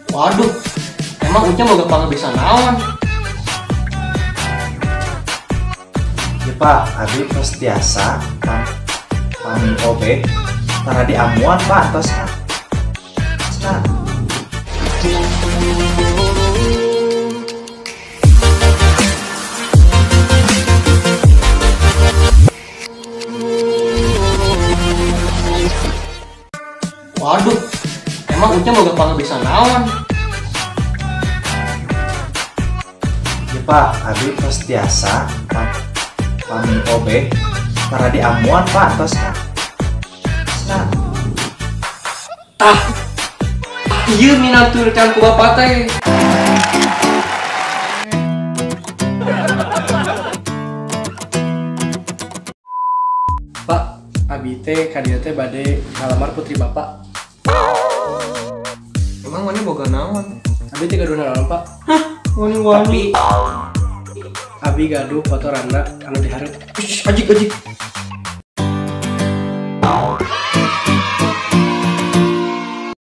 Waduh, emang Ucang boga pangabesan naon? Ya Pak, abi tos tiasa pami obe tara diamuan Pak tos. Nah. Waduh, emang Ucang boga pangabesan naon? Ya Pak, abi tos tiasa pami obe tara diamuan Pak tos. Nah. Tah, ieu minaturkan ku bapak teh. Pak, abi teh ka dieu teh bade ngalamar putri bapak. Emang mana boga naon? Abi teh gaduh naon, Pak? Hah, wani-wani. Tapi abi gaduh foto randa anu dihareup. Ajik ajik.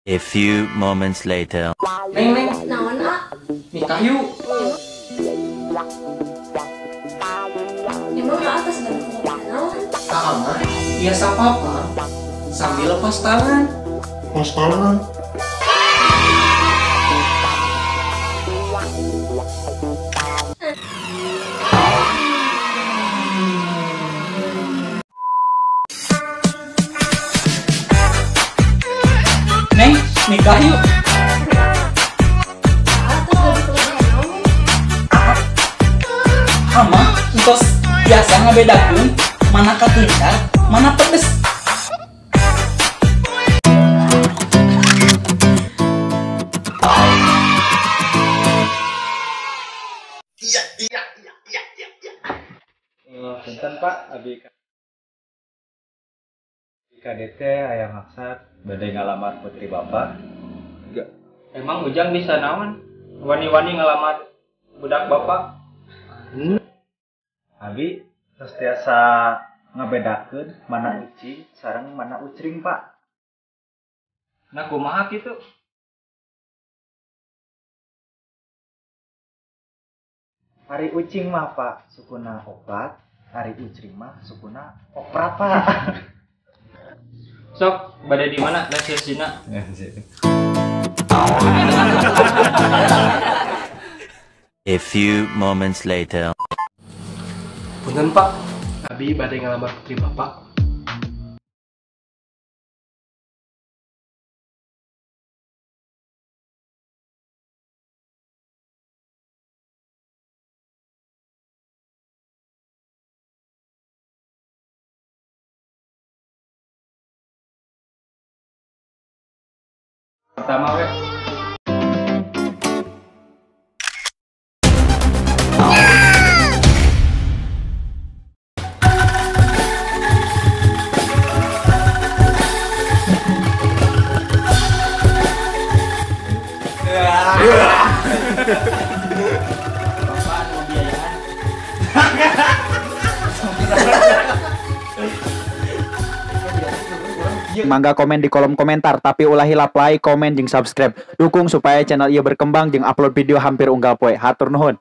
A few moments later. Neng, neng. Naon, ah? Nikah yuk. Emang atas gaduh naon? Tah mah, biasa papa sambil lepas tangan. Lepas tangan. Neng, nikah yuk. Ama, entos biasa ngabedakeun mana katuncar, mana pedes. Iya. Punten Pak, abi KDT aya maksad bade ngalamar putri bapak. Enggak. Emang Ujang bisa naon? Wani-wani ngalamar budak bapak. Abi tos tiasa ngabedakeun mana ucing sareng mana ucring Pak. Nah kumaha kitu? Ari ucing mah Pak sukuna opat, ari ucring mah sukuna opra Pak. Sok, bade di mana resepsina? A few moments later. Punten Pak, abi bade ngalamar putri bapak. Pertama we. Bapak mau biayaan. Mangga komen di kolom komentar, tapi ulah hilap like, komen, jeung subscribe. Dukung supaya channel ieu berkembang jeung upload video hampir unggal poe. Hatur nuhun.